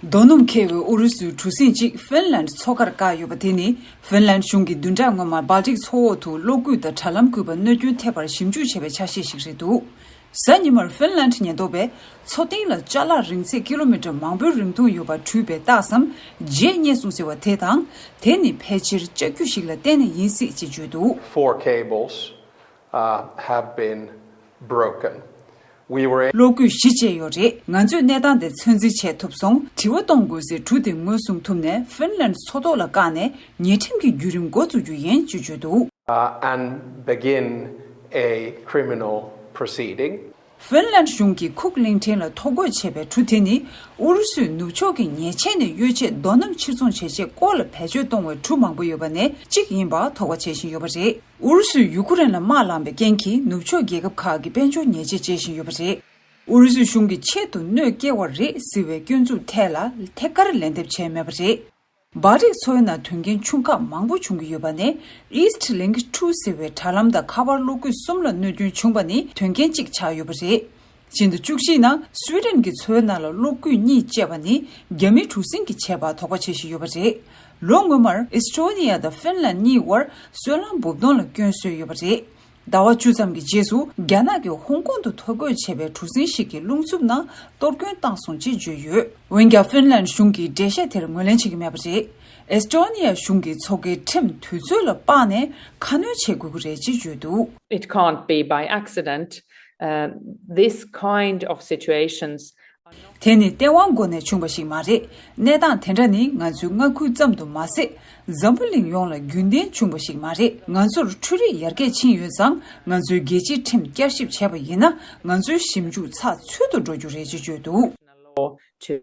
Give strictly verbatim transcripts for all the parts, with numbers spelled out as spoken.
རྡོ་སྣུམ་འཁོལ་བའི་ཨུ་རུ་སུའི་གྲུ་གཟིངས་གཅིག་ཧྥིན་ལན་མཚོ་ཁར་བཀག་ཡོད་པ་དེ་ནི་ཧྥིན་ལན་གཞུང་གིས་བདུན་ཕྲག་སྔོན་མར་སྦལ་ཏིག་མཚོ་འོག་ཏུ་གློག་སྐུད་དང་དྲ་ལམ་སྐུད་པ་གནོད་སྐྱོན་ཐེབས་པར་ཞིབ་འཇུག་བྱས་པའི་ཆ་ཤས་ཤིག་རེད་འདུག། གཟའ་ཉི་མར་ཧྥིན་ལན་ཉེན་རྟོག་པས་མཚོ་སྟེང་ལ་ཅ་ལག་རིང་ཚད་ཀི་ལོ་མི་ཊར་མང་པོའི་རིང་ཐུང་ཡོད་པ་འཕྲུལ་པས་བཏགས་སམ་རྗེས་རྙེད་སོང་ཟེར་བ་དེ་དང་། དེ་ནི་ཕལ་ཆེར་ལྕགས་ཀྱུ་ཞིག་ལ་བརྟེན་ནས་ཡིན་སྲིད་ཅེས་བརྗོད་འདུག། Four cables, uh, have been broken. We were གློག་སྐུད་བཞི་བཅད་ཡོད་རེད། ང་ཚོས་གནས་སྟངས་དེ་ཚོད་འཛིན་བྱེད་ཐུབ་སོང་། དྲི་བ་གཏོང་དགོས་སའི་གྲུ་དེ་ངོས་བཟུང་ཐུབ་ནས་ཧྥིན་ལན་མཚོ་ཐོག་ལ་བཀག་ནས་ཉེས་ཁྲིམས་ཀྱི་བརྒྱུད་རིམ་འགོ་འཛུགས་རྒྱུ་ཡིན་ཅེས་བརྗོད་འདུག། Uh, and begin a criminal proceeding. ཧྥིན་ལན་གཞུང་གིས་ཁུག་གླིང་ཕྲན་ལ་ཐོ་འགོད་བྱས་པའི་གྲུ་དེ་ནི་ཨུ་རུ་སུས་ནུབ་ཕྱོགས་ཀྱི་ཉེས་ཆད་ནས་གཡོལ་ཆེད་རྡོ་སྣུམ་ཕྱིར་ཚོང་བྱེད་ཆེད་ལྐོག་ལ་བེད་སྤྱོད་གཏོང་བའི་གྲུ་མང་པོ་ཡོད་པ་ནས་གཅིག་ཡིན་པ་དོགས་པ་བྱེད་བཞིན་ཡོད་པ་རེད། ཨུ་རུ་སུས་ཡུ་ཀུ་རེན་ལ་དམག་ལངས་པའི་རྐྱེན་གྱིས་ནུབ་ཕྱོགས་རྒྱལ་ཁབ་ཁག་གི་དཔལ་འབྱོར་ཉེས་ཆད་འཇལ་བཞིན་ཡོད་པ་རེད། ཨུ་རུ་སུའི་གཞུང་གིས་ཆེད་དུ་གནོད་སྐྱེལ་བ་རེད་ཟེར་བའི་སྐྱོན་འཛུགས་ཐད་ལ་ཐད་ཀར་ལན་འདེབས་བྱས་མེད་པ་རེད། སྦལ་ཏིག་མཚོའི་ནང་དོན་རྐྱེན་ཆུང་ཁག་མང་པོ་བྱུང་གི་ཡོད་པ་ནས། East Link two ཟེར་བའི་དྲ་ལམ་དང་ཁ་པར་གློག་སྐུད་གསུམ་ལ་གནོད་སྐྱོན་བྱུང་པ་ནི་དོན་རྐྱེན་གཅིག་ཆགས་ཡོད་པ་རེད། ཕྱི་ཟླ་བཅུ་གཅིག་ནང་སུའེ་ཌེན་གྱི་མཚོའི་ནང་ལ་གློག་སྐུད་གཉིས་བཅད་པ་ནི་རྒྱ་མིའི་གྲུ་གཟིངས་ཀྱིས་བྱས་པར་དོགས་པ་བྱེད་བཞིན་ཡོད་པ་རེད། ལོ་སྔོན་མར་ཨེས་ཊོ་ནི་ཡ་དང་ཧྥིན་ལན་གཉིས་དབར་སོལ་རླངས་འབུབ་སྡོང་ལ་སྐྱོན་བཟོས་ཡོད་པ་རེད། ཟླ་བ་བཅུ་ཙམ་གྱི་རྗེས་སུ་རྒྱ་ནག་གིས་ཧོང་ཀོང་དུ་ཐོ་འགོད་བྱས་པའི་གྲུ་གཟིངས་ཤིག་གི་རླུང་འཚུབ་ནང་གཏོར་སྐྱོན་བཏང་སོང་ཅེས་བརྗོད་ཡོད། འོན་ཀྱང་ཧྥིན་ལན་གཞུང་གིས་འགྲེལ་བཤད་དེར་ངོས་ལེན་བྱེད་ཀྱི་མེད་པ་རེད། ཨེས་ཊོ་ནི་ཡ་གཞུང་གིས་མཚོ་ཁའི་ཁྲིམས་དུས་ཚོད་ལ་དཔག་ནས་ཁ་སྣོན་བྱེད་དགོས་ཀྱི་རེད་ཅེས་བརྗོད་འདུག། It can't be by accident. Uh, this kind of situations དེ་ནི་སྟེས་དབང་སྒོ་ནས་བྱུང་བ་ཞིག་མ་རེད། གནས་སྟངས་དེ་འདྲ་ནི་ང་ཚོའི་མངའ་ཁུལ་ཙམ་དུ་མ་ཟད། འཛམ་བུ་གླིང་ཡོངས་ལ་རྒྱུན་ལྡན་བྱུང་བ་ཞིག་མ་རེད། ང་ཚོར་འཕྲུལ་རིག་ཡར་རྒྱས་ཕྱིན་ཡོད་ཙང་། ང་ཚོའི་རྒྱལ་སྤྱིའི་ཁྲིམས་བསྐྱར་ཞིབ་བྱས་པ་ཡིན་ན། ང་ཚོའི་ཞིབ་འཇུག་ཚགས་ཚུད་དུ་འགྲོ་རྒྱུ་རེད་ཅེས་བརྗོད་འདུག། Law to,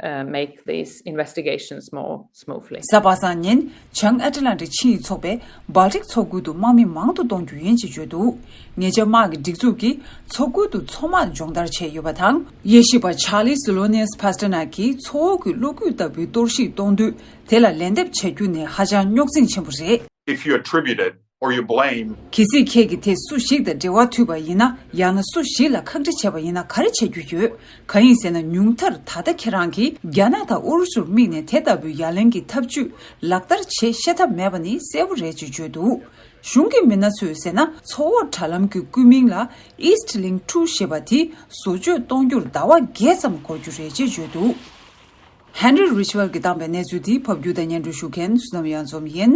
uh, make these investigations more smoothly. གཟའ་པ་སངས་ཉིན་བྱང་ཨེཊ་ལན་ཊིག་ཆིངས་ཡིག་ཚོགས་པས་སྦལ་ཏིག་མཚོ་ཁུལ་དུ་དམག་མི་མང་དུ་གཏོང་རྒྱུ་ཡིན་ཅེས་བརྗོད་འདུག། ཉེ་ཆར་དམག་གི་སྒྲིག་འཛུགས་ཀྱིས་མཚོ་ཁུལ་དུ་མཚོ་དམག་སྦྱོང་བརྡར་བྱས་ཡོད་པ་དང་། དབྱེ་ཞིབ་པ་Charlie Silonius Pasternak གིས་མཚོ་འོག་གི་གློག་སྐུད་ལྟ་བུའི་གཏོར་བཤིག་གཏོང་དུས། དེ་ལ་ལན་འདེབས་བྱ་རྒྱུ་ནི་ཧ་ཅང་རྙོག་འཛིང་ཆེན་པོ་རེད། If you attribute it or you blame གལ་སྲིད་ཁྱེད་ཀྱིས་དེ་སུ་ཞིག་དང་འབྲེལ་བ་མཐུད་པ་ཡིན་ན། ཡང་ན་སུ་ཞིག་ལ་ཁག་དཀྲི་བྱས་པ་ཡིན་ན་ག་རེ་བྱ་རྒྱུ་ཡོད། གང་ཡིན་ཟེར་ན། ཉུང་མཐར་ད་ལྟ་ཁྱེད་རང་གིས་རྒྱ་ནག་དང་ཨུ་རུ་སུར་དམིགས་ནས་དེ་ལྟ་བུའི་ཡ་ལན་གྱི་ཐབས་ཇུས་ལག་བསྟར་བྱེད་ཤེས་ཐབས་མེད་པ་ནི་གསལ་པོ་རེད་ཅེས་བརྗོད་འདུག། གཞུང་གི་མི་སྣ་ཚོས་ཟེར་ན། མཚོ་འོག་དྲ་ལམ་གྱི་སྐུད་མིང་ལ་East Link two ཞེས་པ་དེ་བཟོ་བཅོས་གཏོང་རྒྱུར་ཟླ་བ་བརྒྱད་ཙམ་འགོར་རྒྱུ་རེད་ཅེས་བརྗོད་འདུག། Henry Ridgwell གྱིས་བཏང་པའི་གནས་ཚུལ་འདི་ཕབ་སྒྱུར་དང་སྙན་སྒྲོན་ཞུ་མཁན་བསོད་ནམས་གཡང་འཛོམས་ཡིན།